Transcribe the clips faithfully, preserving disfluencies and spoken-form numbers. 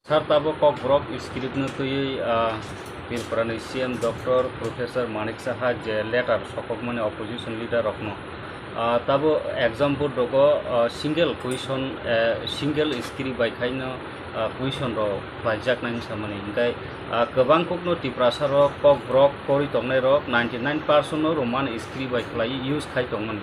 Sir, tabo Kokborok script no twiwi, ah, Tripura ni C M Doctor Professor Manik Saha je letter sokokmani opposition leader rokno, ah, tabo exam board rogo, ah, single question, eh, single script bai khaino, ah, question rok khlaijak nai hinwi samani. Hinkhe, ah, kwbang kokno Tiprasa rok Kokborok kwrwi tongnai rok ninety nine percent no Roman script bai khlai use khai tongmani.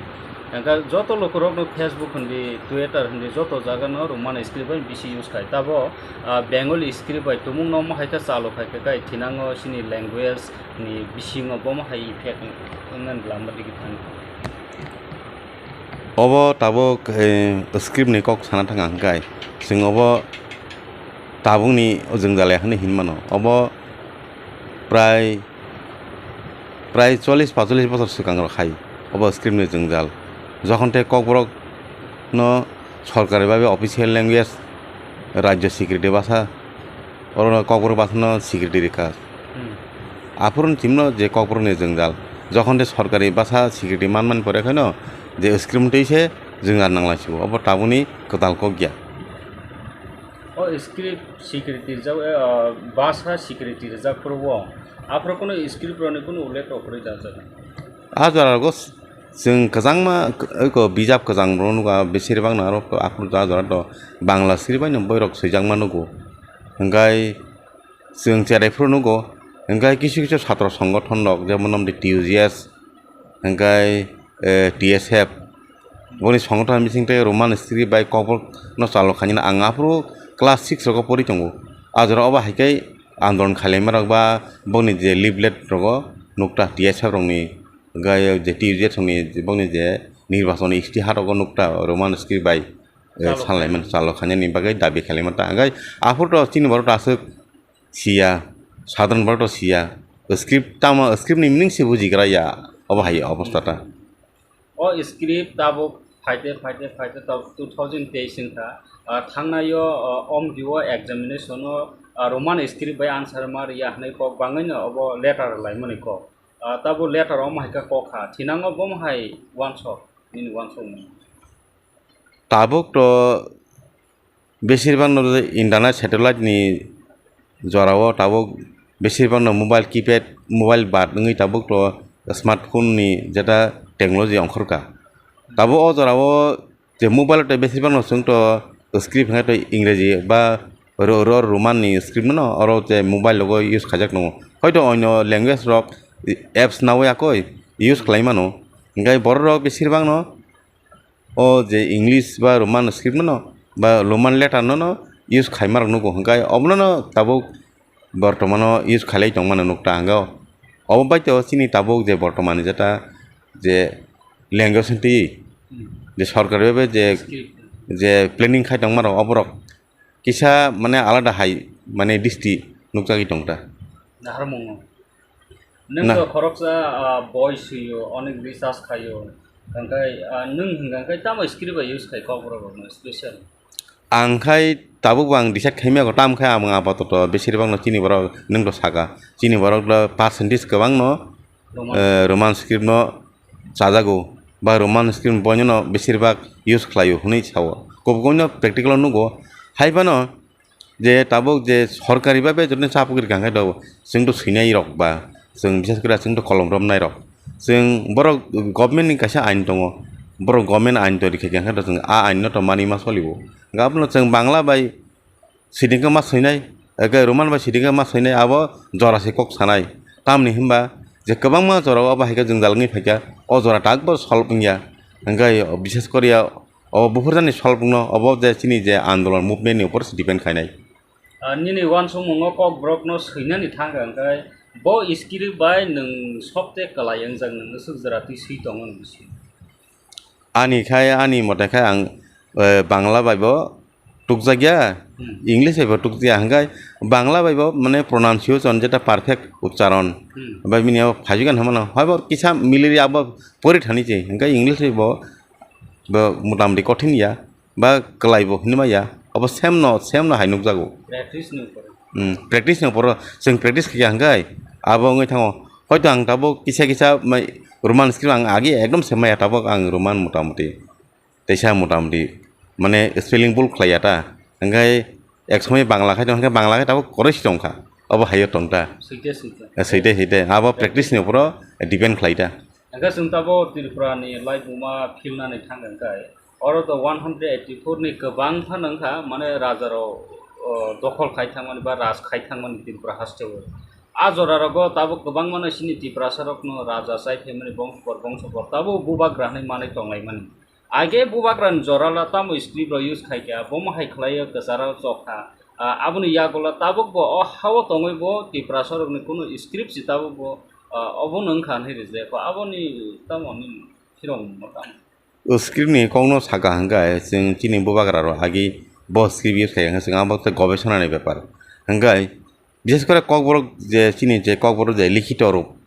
Hinkhe joto lukurokno Facebook hindi, Twitter hindi joto jagano Roman script bai bisi use khai. Tabo, ah, Bengali script bai tumungno omo hai khe chalo khai khe kai thinango chini language ni bisingo bomo hai effect wngnani lama digi thani. Obo tabuk, eh, script ni kok sana thang ang kai. Chwng obo tabukni jwngjal ya hwnwi hinwi mano. Obo prai Prai chollish pacholis bochor swkang rok hai obo script ni jwngjal. Jokhon tei Kokborok no sorkari babe official language, rajyo sikiriti basa, oro no Kokborok basa no sikiriti rikha. Hmm. Aphuru no chimno je Kokborok ni jwngjal. Jokhon tei sorkari basa sikiriti man man pore khaino je script twi se jwngjal nang lai sibo. Obo tabukni kwtal kok ya. O script sikiriti rijak, eh, basa sikiriti rijak phuru o. Aphuru kunu script rokni kunu ullekh rok kwrwi da jaga. A jora rogo s-, chwng kwchangma k-, eko bijap kwchang rok nugo, a besir bak no aro aphuru a jora to Bangla script bai no boirok swijakma nugo. Hwnkhe chwng cherai phuru nugo, hwnkhe kisu kisu satro songothon rok jemon T U J S, hwnkhe, eh, T S F, boni songothon bising tei Roman script bai Kokborok no chalo khainani ang aphuru class six rogo pori tongo. A jora obo hai khe andolon khailaima rok ba boni je leaflet rogo nukta T S F rokni, hwnkhe je T U J S rokni boni je nirbachon istihar rogo nukta Roman script bai, eh, chalo sanlaimani, chalo khainani bagwi dabi khailaima ta. Hwnkhe aphuru to chini borok to aswk siya, sadharon borok to siya. Script tamo, script ni meaning se bujigra ya, obo hai obostha ta. O script tabuk phaite, phaite, phaite tabuk two thousand teis wngkha. Ah, thangnaio, ah, omdiwo examination o, ah, Roman script bai answer ma riya hwnwi kok bangwino obo letter laimani kok. Ah, tabuk letter omo hai khe kok kha. Thinango bomo hai uansuk, nini uansukmung. Tabuk to besir bak no internet satellite ni jora o tabuk besir bak no mobile keypad, mobile bad wngwi tabuk to smartphone ni jeta technology ongkhor kha. Tabuk o jora o je mobile o tei besir bak no chwng to script hwnkhe to Ingreji ba ro-, ro-, Roman ni script no oro je mobile logo use khaijak tongo. Hoito onyo language rok apps nawi yakoi use khlai mano. Hwnkhe borok rok besir bak no o je English ba Roman script no ba Roman letter no, no use khaima rok nugo, hwnkhe obono no tabuk bortomano use khailai tongmano nukta hwnkhe obo bai to chini tabuk je bortomani jeta je language twi je sorkari bai je, je planning khai tongma rok oborok kisa mane alada hai mane district nukjagwi tongta. Naharmungo. Nwng Na- to khoroksa, ah, boi swiyo, onek recharge khayo. Hwnkhe, ah, nwng hwnkha khe tamo script bai use khai Kokborok rokno special? Ang khai tabuk bo ang decide khaimya ko, tam khai ang apatoto besir bak no chini borok nwng to saka. Chini borok do percentage kwbang no, Roman. Eh, Roman script no chajago, ba Roman script boino no besir bak use khlaio hwnwi sao. Kubui no practical o nugo. Hai phano je tabuk je sorkari babe jotoni chapugri kangkhe do, chwng to swinai rok ba, chwng bisas kore chwng to kolom romnai rok. Chwng borok government ni kaisa ain tongo, borok government ain to rikha kangkhe do chwng a ain no to mani ma solibo. Hwnkhe abono chwng Bangla bai sidingkhe ma swinai, eke Roman bai sidingkhe ma swinai, abo jora se kok sanai. Tamni hinba je kwbangma jora o abo hai khe jwngjal wngwi phaikha, o jora tak bo solve wngya. Hwnkhe bisas koriya o buphurjani solve wngno, obo je chini je andolon movement ni upor se depend khainai. Ah, nini uansukmungo Kokborok no swinani thangkha hwnkhe bo script bai nwng sobte kwlai wngjak, nwng swk jora twi swi tongo nwng bisi. Ani khai, ani mote khai ang, eh, Bangla bai bo tukjakya, Hmm. English bai bo tukjakya, hwnkhe Bangla bai bo mane pronunciation jeta perfect uchcharon. Hmm. Bai bini abo phaijikya hwnmano, hoi bo kisa miliri abo pori thani se, hwnkhe English bai bo, bo motamoti kothin ya, ba kwlai bo hinwi ma ya, abo same no, same no hai nukjago. Practice ni upor. Hmm, practice ni upor, chwng practice khaikha hwnkhe abo wngwi thango. Hoito ang tabuk kisa kisa mai Roman script ang agi ekdom se maya, tabuk ang Roman motamoti. Teisa motamoti, mane spelling bul khlaiya ta. Hwnkhe Ek somoi Bangla khai tong khe, Bangla khai tabuk koroi si tong kha. Obo hai o tong ta. Site, site. Eh, site, site. Abo practice ni upor o depend khlai ta. Hingke chwng tabuk Tripura ni laibuma philnani thang hingke oro to one hundred eighty-four ni kwbang phano wngkha, mane raja rok, o, dokhol khai thangmani ba raj khai thangmani Tripura haste o. A jora rogo tabuk kwbangma no chini Tiprasa rokno raja chai phaimani bongso por bongso por tabuk bubagra hinui manui tonglaimani. Age bubagrani jorala tamo script rok use khaikha, bomo hai khlaiyo kwcharo chokha. Ah, aboni yagulo tabukbo o hao tongwibo Tiprasarokni kunu script si tabukbo, ah, obono wngkha hinwi rijekha. Aboni tamo nini phirongmo tamo? O script ni kokno saka hwnkhe chwng chini bubagrarok agi bo script use khaikha hwnkhe chwng abo tei gobesonani bepar. Hwnkhe Bises kore Kokborok je chini je Kokborok je likhito rup,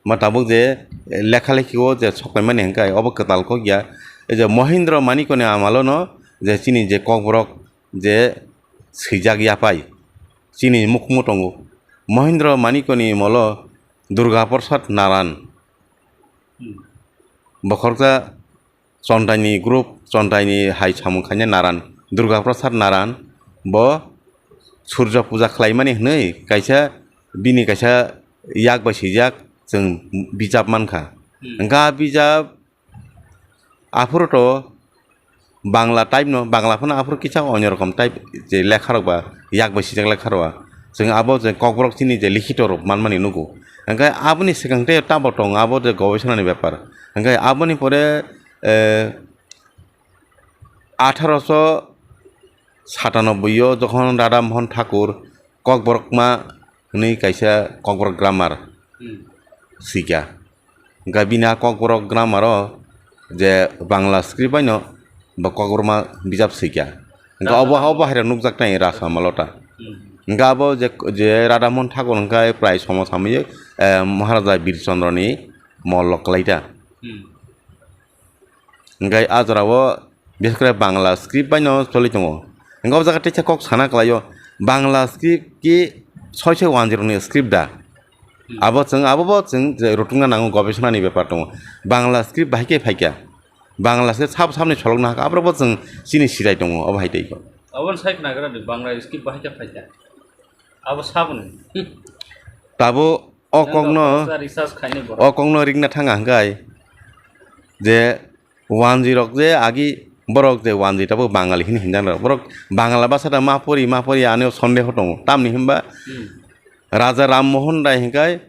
ma tabuk je, eh, lekha lekhi o je sokphaimani hwnkhe obo kwtal kok ya. Ei je Mohindra Manikoni amalo no je chini je Kokborok je swijak yaphai chini mukhumu tongo. Mohindra Manikoni molo Durga Prasad Naran. Hmm. Bokhoroksa Chontaini group, Chontaini hai samung khainai Naran, Durga Prasad Naran, bo Surjo puja khlaimani hwnwi kaisa, bini kaisa yak bai swijak chwng bijap mankha. Hmm. Hwnkhe a bijap aphuru to Bangla type no, Bangla phano aphuru kisa onyo rokom type je lekha rok ba, yak bai swijak lekha rok ba. Chwng abo je Kokborok chini je likhito rok manmani nugo. Hwnkhe aboni swkang tei tabo tongo abo je gobesonani bepar. Hwnkhe aboni pore Eh, atharo so satanobboi o jokhon Radha Mohan Thakur Kokborokma hwnwi kaisa Kokborok grammar Hmm. Swikha. Hwnkhe bini a Kokborok grammar o je Bangla script bai no bo Kokborokma bijap swikha. Hwnkhe obo, obo hai rok nukjak nai Rasa Malota. Hmm. Hwnkhe abo je, je Radha Mohan Thakur hwnkhe prai somo samwi, eh, Maharaja Bir Chandra ni mol rok kwlai ta. Hmm. Hingke a jora o bises kore Bangla script bai no choli tongo. Hingke o jaga teisa kok sana kwlai o, Bangla script ki soi soi wanjwi rok ni script da? Hmm. Abo chwng, abo bo chwng je rutungna nango, gobesona ni bepar tongo. Bangla script bahai khe phaikha, Bangla se sabo saboni solok no hakha, aborok bo chwng chini sirai tongo, obo hai tei kok. Abo no sai khna gra di, Bangla script bahai khe phaikha. Abo saboni. Tabo o Yang kokno, kok sa research khaini borok. O kokno rikna thanga hwnkhe je wanjwi rok je agi borok je wanjwi tabuk Bangali hini hinjak rok. Borok Bangla basa da ma pori, ma pori ani o sondeho tongo. Tamni hinba Hmm. Raja Ram Mohan Rai hwnkhe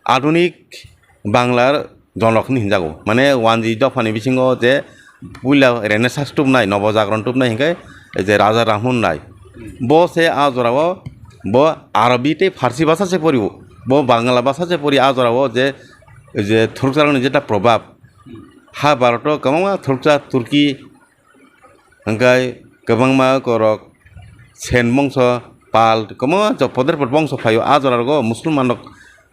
adunik Banglar jonok hini hinjago. Mane wanjwi dophani bisingo je puila Renaissance tubnai, Nobo Jagron tubnai hwnkhe je Raja Ram Mohan Rai. Hmm. Bo se a jora o bo Arabi tei Farsi basa se pori o. Bo Bangla basa se pori a jora o je, je Thurukcharokni jeta probab. Hmm. Ha Bharat o kwbangma Thurukcha, Turki, hwnkhe kwbangma korok Sen bongso, Pal, kwbangma jok poder pod bongso phaio. A jora rogo Musulman rok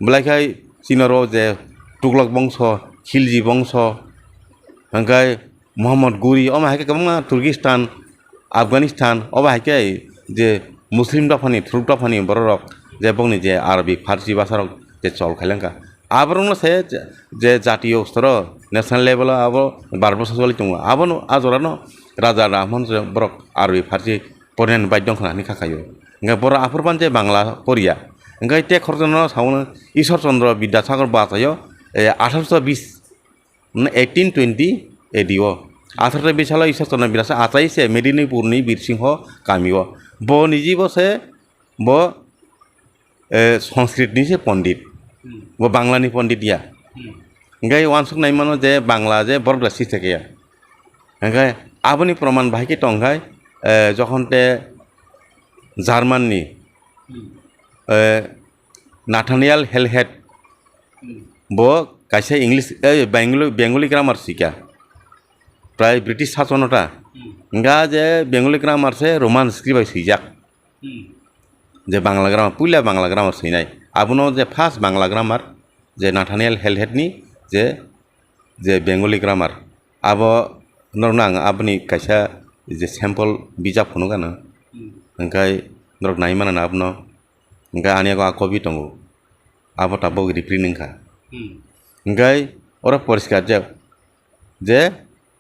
belai khai chini oro je Tuglok bongso, Khilji bongso, hwnkhe Muhammad Guri, omo hai khe kwbangma Turkistan, Afghanistan, obo hai khe je Muslim dophani, Thuruk dophani borok rok je bongni je Arabic, Farsi basa rok je chol khailangkha. Aborokno se je, je jatiyo storo, national level o abo bar bosor choli tongo. Abono a jorano Raja Rahman je borok Arabic, Farsi porinan baidya wngkha hinwi kha khaio. Hwnkhe borok aphuru phano je Bangla poriya. Hwnkhe tei khoroksa no sawono Ishwar Chandra Bidyasagar bo achaio, eh, atharoso bis eighteen twenty A D o. Atharoso bis salo Ishwar Chandra Bidyasagar achai se Medinipurni Birsingho kamio. Bo nijibo se bo, eh, Sanskritni se pondit. Hmm. Bo Banglani pondit ya. Hmm. Hwnkhe uansuk nai mano je Bangla je borok da sise kaya. Hwnkhe aboni proman bahai khe tong khai, eh, jokhon te Germanni, Hmm. eh, Nathaniel Hellhead, Hmm. Bo kaisa English, eh, Bengali, Bengali grammar sikha. Prai British sasono ta. Hmm. Hwnkha je Bengali grammar se Roman script bai swijak. Hmm. Je Bangla grammar, puila Bangla grammar swinai. Abono je first Bangla grammar, je Nathaniel Hellhead ni je, je Bengali grammar. Abo norokno ang aboni kaisa je sample bijap phunukgano. Hmm. Hwnkhe norok nai mano abono. Hwnkhe ani yago a copy tongo. Abo tabuk reprint wngkha. Hmm. Hwnkhe oro poriskar je, je,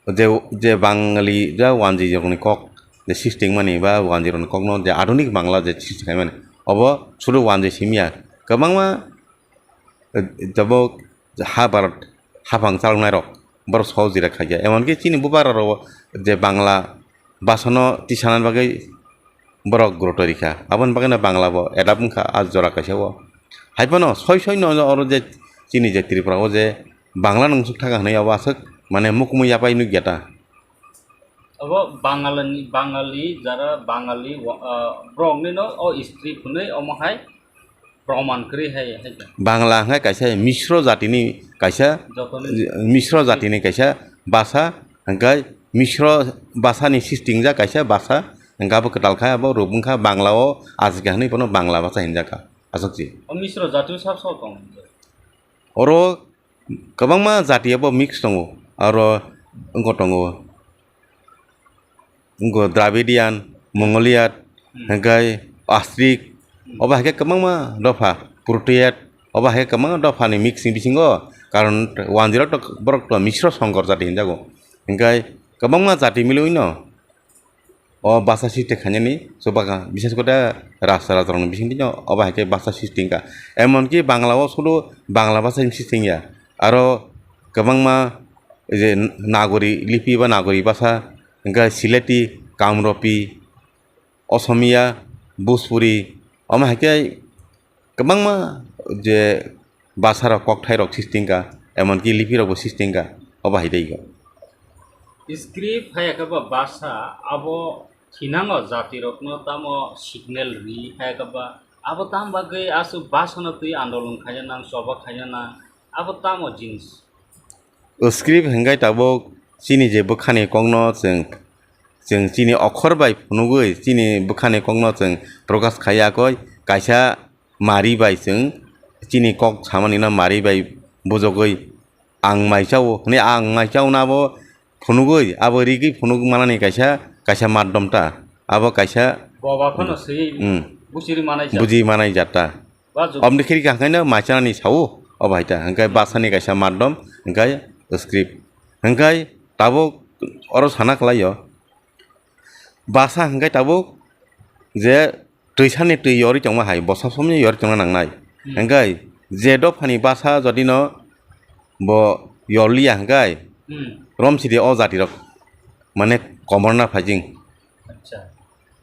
je, je Bangali ja wanjwi rokni kok je sixteen mani ba wanjwi rokni kokno je adhunik Bangla je sixteen khaimani, obo sudu wanjwi simi ya. Kwbangma, eh, tabuk ha Bharat haphang chaloknairok borok sohojira khaikha. Emonki chini bubagrarok je Bangla bhasano tisanani bagwi borok guruto rikha. Aboni bagwino Bangla bo adapt wngkha a jora kaisa o. Haiphano soi soino oro je chini je Tripura o je Bangla nungsuk thaka hwnwi abo aswk mane mukumui yapai nukya ta. Abo Bangalini, Bangali, jara Bangali, wa-, ah, boroknino o script hwnwi omo hai proman kwrwi hai, hai khe. Bangla hwnkhe kaisa Misro jatini kaisa, jotoni Misro jatini kaisa basa, hwnkhe Misro basani sistingjak kaisa basa, hwnkhe abo kwtal kha, abo rwbwngkha Bangla o ajikha hwnwi bono Bangla basa hinjakha, aswk se. O Misro jatio sab sabo tong. Oro kwbangma jati abo mix tongo, aro wngkha tongo, wngkha Dravidian, Mongolian, hmm, hwnkhe Astrik, hmm, obo hai khe kwbangma dopha, Protean, obo hai khe kwbangma dophani mix ni bisingo, karon wanjwi rok to, borok to Misro Songkor jati hinjago, hwnkhe kwbangma jati milwi no. O basa siste khainani chubakha, bishes kore rasta rasta rokni bisingtwi no obo hai khe basa siste wngkha. Emonki Bangla o sudu Bangla basa siste wngya. Aro kwbangma je Nagori lipi ba Nagori basa, hwnkhe Sileti, Kamropi, Osomiya, Bhojpuri, omo hai khe kwbangma je basa rok, kokthairok siste wngkha, emonki lipirok bo siste wngkha, obo hai tei kho. Script hai khe ba basa abo thinango jatirokno tamo signal ri hai khe ba abo tam bagwi aswk basano twi andolon khaina nang, choba khaina nang, abo tamo jinis. O script hwnkhe tabuk chini je bwkhani kokno chwng, chwng chini okhor bai phunugwi chini bwkhani kokno chwng prokash khai yakwi kaisa mari bai chwng chini kok samani no mari bai bujogwi ang mai chao hwnwi ang mai chao na abo phunugwi abo rigwi phunuk manani kaisa, kaisa madom ta abo kaisa. Boba phano swi, hmm, buchiri manai jak. Buji manai jak ta. Wajo. Oboni khe rikha hwnkhe no maichanani sao, obo hai ta. Hwnkhe basani kaisa madom, hwnkhe script. Hwnkhe tabuk oro sana kwlaio. Basa hwnkhe tabuk je twisani twi yorwi tongma hai, bosa somni yorwi tongna nangnai. Hmm. Hwnkhe je dophani basa jodi no bo yorliya hwnkhe, hmm, romsidi o jatirok mane komorna phaijing. Acha.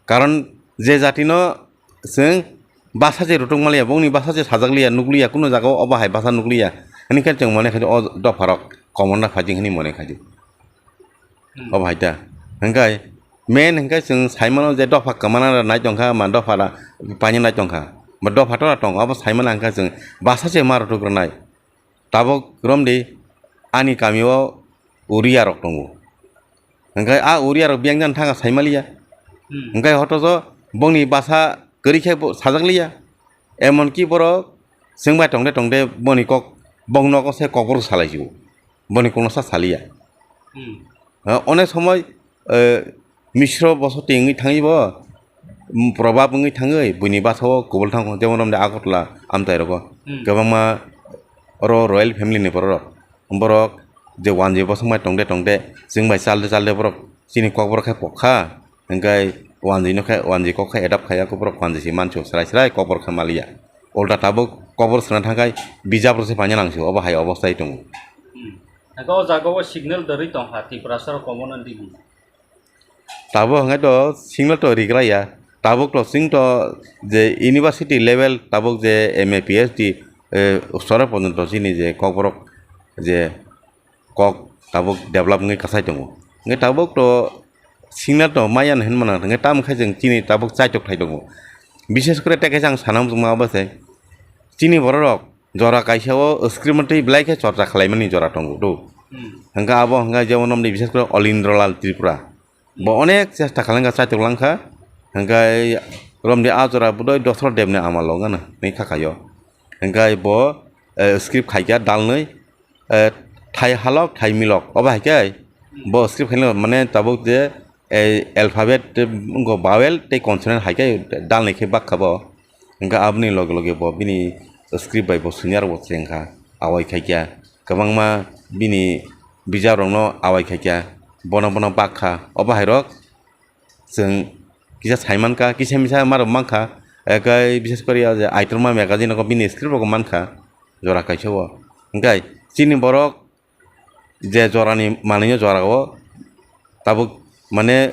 Karon je jatino chwng basa se rutuk maliya, bongni basa se sajak liya, nukliya, kunu jaga o obo hai basa nukliya. Hini khe chwng mone khai o dopharok komorna phaijing hini mone khai. Hmm. Obo hai ta. Hwnkhe main hwnkhe chwng saimano je dopha kwmana nai tongkha, ma dopha da paina nai tongkha. Ba dopha tora tong, obo saimano hwnkhe chwng basa se ma rutuk rwnai. Tabuk romdi ani kamio Oriya rok tongo. Hwnkhe a Oriya rok biyang jani thangkha saimaliya. Hmm. Hwnkhe hotoso bongni basa kwrwi khe bo sajakliya. Emonki borok chwngbai tongde tongde boni kok, bong nogo se kokborok salaisio. Boni kokno sa saliya. Hmm. Ha, onek somoi, eh, Misro bosoti wngwi thangwi bo, mm, probab wngwi thangwi buini basa o kubul thangkho, jemon romde Agartala amtai rogo. Hmm. Kwbangma oro royal family ni borok rok. Borok je wanjwi bosong bai tongde tongde, chwng bai chalde chalde borok chini kokborok khe pokha, hwnkhe wanjwi no khe, wanjwi kok khe adapt khaiya, borok wanjwi se mancho srai srai kokborok khe maliya. Ulta tabuk kokborok swna thangkhai bijap rok se paina nangsi, obo hai obostai tongo. Hmm. Hwnkhe o jaga o signal dwrwi tongkha Tiprasa rok komorna digi. Tabuk hwnkhe to signal to rigra ya. Tabuk to chwng to je university level tabuk je M A P H D, eh, sora porjonto chini je kokborok je kok tabuk develop wngwi kasai tongo. Hwnkhe tabuk to signal to maya hinmano hwnkhe tamo khe chwng chini tabuk chaitok thai tongo. Bishes kore tei kaisa ang sana muchungma abo se chini bororok jora kaisa o script twi belai khe chorcha khwlaimani jora tongo do. Hmm. Hwnkhe abo hwnkhe jemon romdi bishes kore Olindrolal Tripura. Bo onek chesta khalangkha, chaitok langkha. Hwnkhe romdi a jora bodoi Dosrot Debni amalo wngkha na, hwnwi kha khaio. Hwnkhe bo, eh, script khaikha dalnwi, eh, thai halok, thai milok. Obo hai khe bo script khaina mane tabuk je, eh, alphabet, eh, wngkha vowel tei consonant hai khe dalnwi khe bak kha bo. Hwnkhe aboni loge loge bo bini script bai bo senior bo se wngkha, awai khaikha. Kwbangma bini bijakrokno awai khaikha, bono bono bakha. Obo hairok chwng kisa sai mankha, kisa misa marok mankha, ekai bises kori o je Aitorma magazine o bini script rok mankha jora kaisa o. Hwnkhe chini borok je jorani manwi o jora o tabuk mane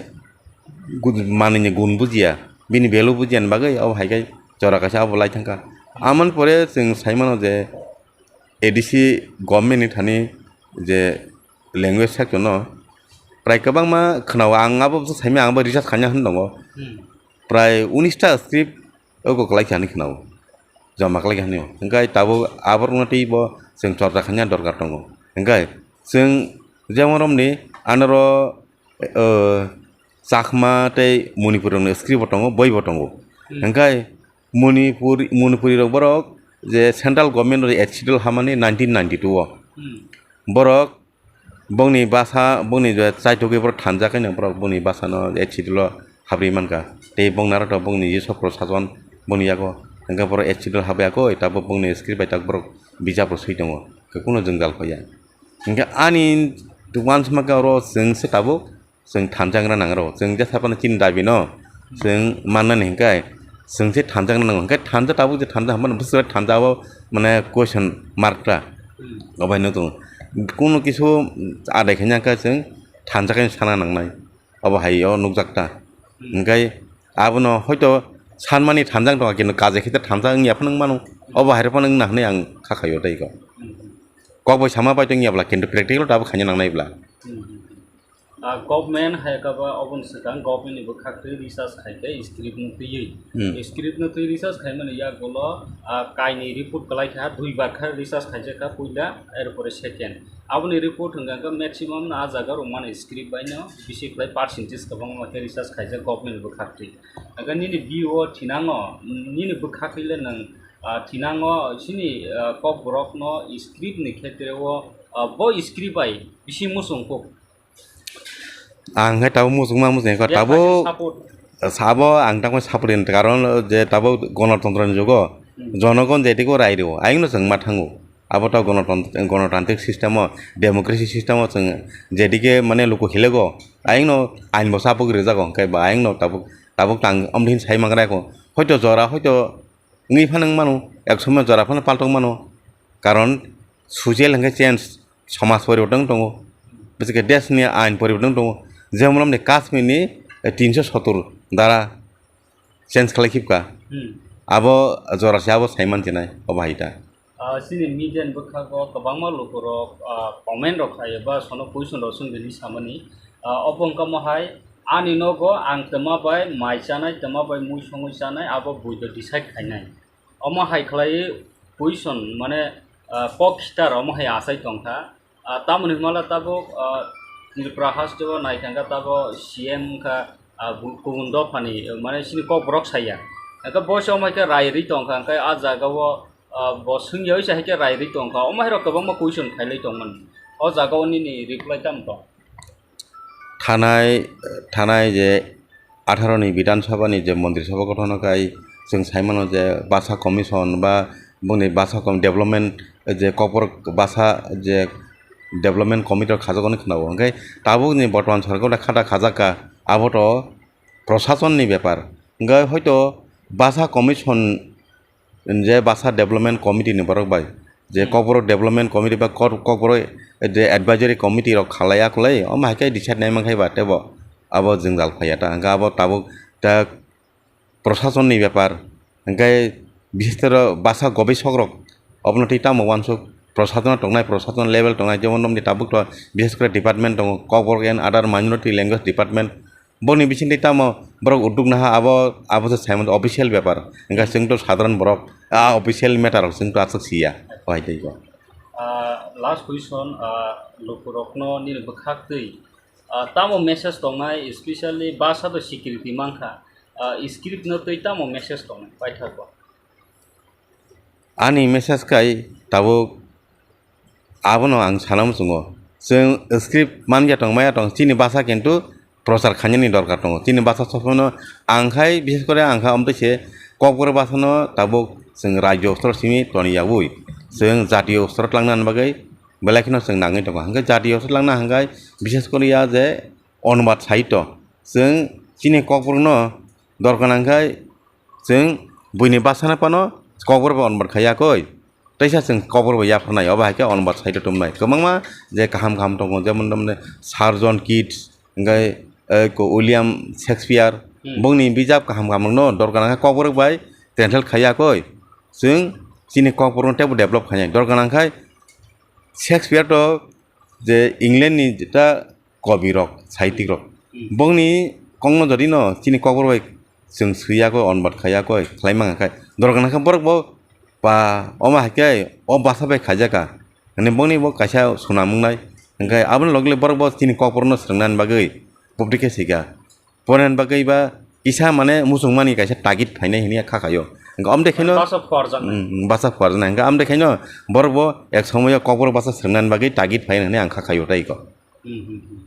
gu-, manwi ni gun bujiya, bini value bujiya ni bagwi abo hai khe jora kaisa abo lai thangkha. Amoni pore chwng sai mano je A D C government ni thani je language section no prai kwbangma khwnao, ang abo bwsa saimai, ang bo research khaina hwn tongo. Hmm. Prai unis ta script oko kwlai kha hinwi khwnao, joma kwlai kha hinwi. Hwnkhe tabuk aborokno tei bo chwng chorcha khaina dorkar tongo. Hwnkhe chwng jemon romni anoro, o, Chakma tei Manipuri rokni script bo tongo, boi bo tongo. Hmm. Hwnkhe Manipur, Manipuri rok borok je central government o H C D L hamani nineteen ninety-two o. Hmm. Borok bongni basa, bongni je chaitugwi borok thanjak haino borok bongni basano H C D L o habri mankha. Tei bongni aro to bongni je sokro sajon bongni yago. Hwnkhe borok H C D L o habya koi, tabuk bongni script bai tabuk borok bijap rok swi tongo. Khe kuno jwngjal paiya. Hwnkhe ani uansukma khe oro chwng se tabuk chwng thanjakna nangrw. Chwng jesa phano chini dabi no chwng mannani hwnkhe chwng se thanjakna nango. Hwnkhe thanja tabuk je thanja hwnba bwswk thanja o mane question mark ta. Hmm. Obo hai no tongo. Kunu kisu adai khaina khe chwng thanjaknai sana nangnai. Obo hai o nukjak ta. Hmm. Hwnkhe abono hoito sanmani thanjak tongkha, kintu kajai khe ta thanjak wngya phano wng mano. Obo hai rok phano wngna hwnwi ang kha khaio tei kok. Hmm. Kok bai sama bai tongya bwla, kintu practical tabuk khaina nangnai bwla. Hmm. Ah, government hai khe ba oboni swkang government ni bwkhak twi research khai khe script no twiwi. Hmm. Script no twi research khaimani yagulo, ah, kainwi report kwlai kha, dui bar kha research khaijak kha puila, er pore second. Aboni report hwnkha khe maximum no ah jaga rwmani script bai no bisi kwlai percentage kwbangma khe research khaijak government ni bwkhak twi. Hwnkhe nini view o thinango, nini bwkhak twi le nwng, ah, thinango chini, ah, kokborok no script ni khetre o, ah, bo script bai bisi muchung kuk. Ang khe tabuk muchungma muchung kha, je tabuk sabo ang tamo support ni karon je tabuk gonotontro ni jugo jonogon jediko rai rwo ayang no chwng ma thango. Abo to gonotontro, gonotantrik system o, democracy system o chwng jedike mane luku hilego ayang no ain bo support rijago, hwnkhe ba ayang no tabuk, tabuk tang omdin sai mangra ko hoito jora hoito wngwi phano wng mano, ek somoy jora phano paltok mano, karon social hwnkhe change, somaj poriborton tongo, bwswk khe desh ni ain poriborton tongo, jemon omni Kashmir ni, eh, tinso sottor dara change khlai khibka, hmm, abo jora se abo sai man chinai obo hai ta. Ah, chini media ni bwkhago kwbangma lukurok, ah, comment rok khai ba sono question rok swng rini samani. Ah, obo wngkha mo hai, ani nogo ang twma bai mai chanai, twma bai mui songwi chanai, abo buido decide khainai. Omo hai khlai question, mane, ah, kok khitar omo hai achai tongkha. Ah, tamoni hwnmala tabuk, ah, Tripura haste o nai thangkha tabuk C M wngkha, ah, bu-, kubun dophani, mane chini kokborok saya. Hwnkhe bo se omo hai khe rai rwi tongkha, hwnkhe ah jaga o, ah, bo swngya wi se hai khe rai rwi tongkha. Omo hai rok kwbangma question khailai tongmani. O jaga o nini reply tamo tong? Thanai, thanai je atharo ni Bidhan Sabha ni je Montri Sabha gothon khai chwng sai mano je Basa Commission ba boni Basa Com-, Development je kokborok Basa je Development Committee rok khajak hwnwi khwnao. Hwnkhe tabuk ni bortoman sorkar da khata khajak kha, abo to prosason ni bepar. Hwnkhe hoito Basa Commission je Basa Development Committee ni borok bai, je, hmm, Kokborok Development Committee ba Kok-, Kokborok je Advisory Committee rok khalai akolai, omo hai khe decide nai mankhai ba tebo abo jwngjal phaiya ta, hwnkhe abo tabuk ta prosason ni bepar, hwnkhe bisestoro Basa gobesok rok obono tei tamo uansuk prosason tongnai, prosason level tongnai, jemon nomni tabuk to bises kore department tongo, Kokborok and Other Minority Language Department, boni bisingtwi tamo borok udduk naha abo, abo se saimano official bepar. Hwnkhe chwng to sadharan borok, a official matter rok chwng to aswk siya, o hai tei kok. Ah, last question, ah, lukurokno nini bwkhaktwi, ah, tamo message tongnai, especially basa to security mankha, ah, script no twi tamo message tongnai, paithago? Ani message khai tabuk abono ang sana muchungo. Chwng script manya tong maya tong, chini basa kintu prochar khainani dorkar tongo. Chini basa sophano ang khai, bishes kore ang kha omtwi se Kokborok basano tabuk chwng rajyo stor simi toni yaui. Chwng jatiyo stor tlangna bagwi belai kheno chwng nangwi tongo. Hwnkhe jatiyo stor tlangna hwnkhe bishes kore ya je Onubad sahityo. Chwng Chini Kokborokno dorkar nangkhai chwng buini bwsano phano Kokborok bai onbot khai yakoi. Teisa chwng Kokborok bai yapharnai, obo hai khe onbot side o tubunai. Kwbangma je kaham kaham tongo, jemon tamni Sir John Keats, hwnkhe, eh, ko William Shakespeare, Hmm. bongni bijap kaham kaham rokno dorkar nangkha Kokborok bai translate khai yakoi. Chwng chini Kokborok no teibo develop khainai. Dorkar nangkhai Shakespeare to je England ni jeta kobi rok, saitik rok. Hmm. Bongni kokno jodi no chini Kokborok bai chwng swi yakoi, onbot khai yakoi, khlai mangkha khai. Dorkar nangkha borok bo ba omo hai khe o bwsa bai khaijaka. Hwnwi bongni bo kaisa swnam wngnai. Hwnkhe aboni logi logi borok bo chini Kokborok no swrwngna bagwi public khe swikha. Porani bagwi ba kisa mane muchungmani kaisa target phainai hwnwi kha khaio. Hwnkhe omo de khaino basa phuarjaknai. Mm, mm, basa phuarjaknai. Hwnkhe omo de khaino borok bo ek somoyo Kokborok basa swrwngna bagwi target phainai hwnwi ang kha khaio tei ko. Hmm, hmm, hmm.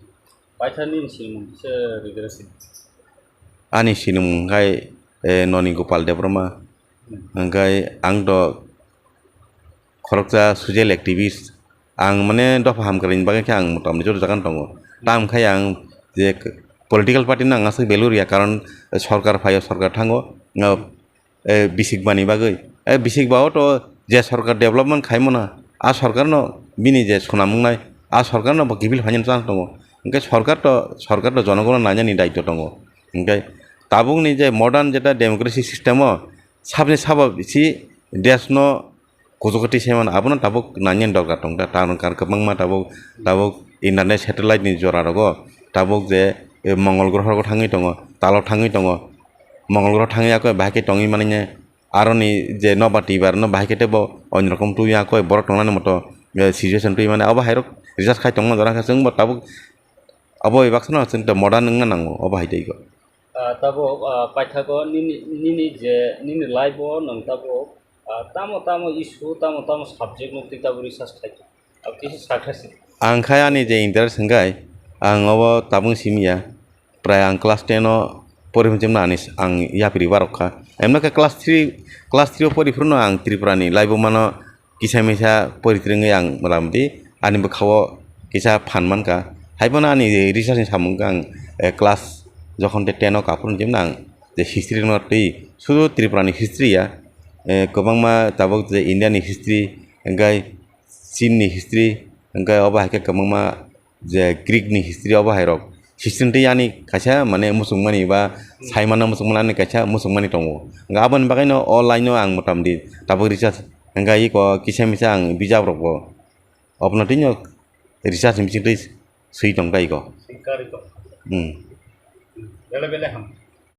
Paitha nini sinimung kisa regresi. Ani sinimung hwnkhe, eh, Noni Gopal Debbarma. Hmm. Hwnkhe ang do khoroksa social activist. Ang mane dopha hamkrai ni bagwi khe ang motamni joto jaga no tongo. Tamo khe ang je k-, political party no ang aswk value rwya, karon sorkar phaio, sorkar thango, eh, bisik bani bagwi. Eh, bisik ba o to je sorkar development khai mano, a sorkar no bini je swnam wngnai, a sorkar no bo kiphil phainani chance tongo. Hwnkhe sorkar to, sorkar to jonogon no nainani daityo tongo. Hwnkhe tabukni je modern jeta democracy system o sabni sabo bisi desh no kuchukwtwi se mano, abono tabuk nangya dorkar tong ta, ta nang kar kwbangma tabuk, tabuk internet satellite ni jora rogo, tabuk je, eh, Mongol groho rogo thangwi tongo, talo thangwi tongo, Mongol groho thangwi yakhe bahai khe tongwi mani, aroni je nobar twibar no bahai khe teibo onyo rokom twi yakhe borok tongnani moto, eh, situation twi mani, abo hai rok research khai tongma jora khe chwng bo tabuk abo bai baksa no chwng modern wngna nango, abo hai tei kho. Ah, tabuk, ah, paithago nini, nini je, nini life o nwng tabuk, ah, tamo tamo issue, tamo tamo subject no twi tabuk research khai tong? Abo kisa sakha se. Ang khai ani je interest hwnkhe, ang obo tabuk simi ya. Prai ang class ten o pori hwnjimno ani s-, ang yapri barok kha. Emno khe class three, class three o pori phuru no ang Tripura ni life o mano kisa misa poritwrwngwi ang mota moti ani bwkha-o kisa phan mankha. Haiphano ani research ni samung khe ang, eh, class jokhon de ten o kaphuru hwnjimno ang je history no twi sudu Tripura ni history ya, eh, kwbangma tabuk je India ni history, hwnkhe Chin ni history, hwnkhe obo hai khe kwbangma je Greek ni history obo hai rok. History tei ani kaisa mane muchungmani ba saimano muchungmani ani kaisa muchungmani tongo. Hwnkhe aboni bagwi no o line o ang mota moti tabuk research hwnkhe iko kisa misa ang bijap rok bo. Obono twi no research ni bisingtwi swi tong tai iko. Swi kar iko. Hmm. Bele bele ham.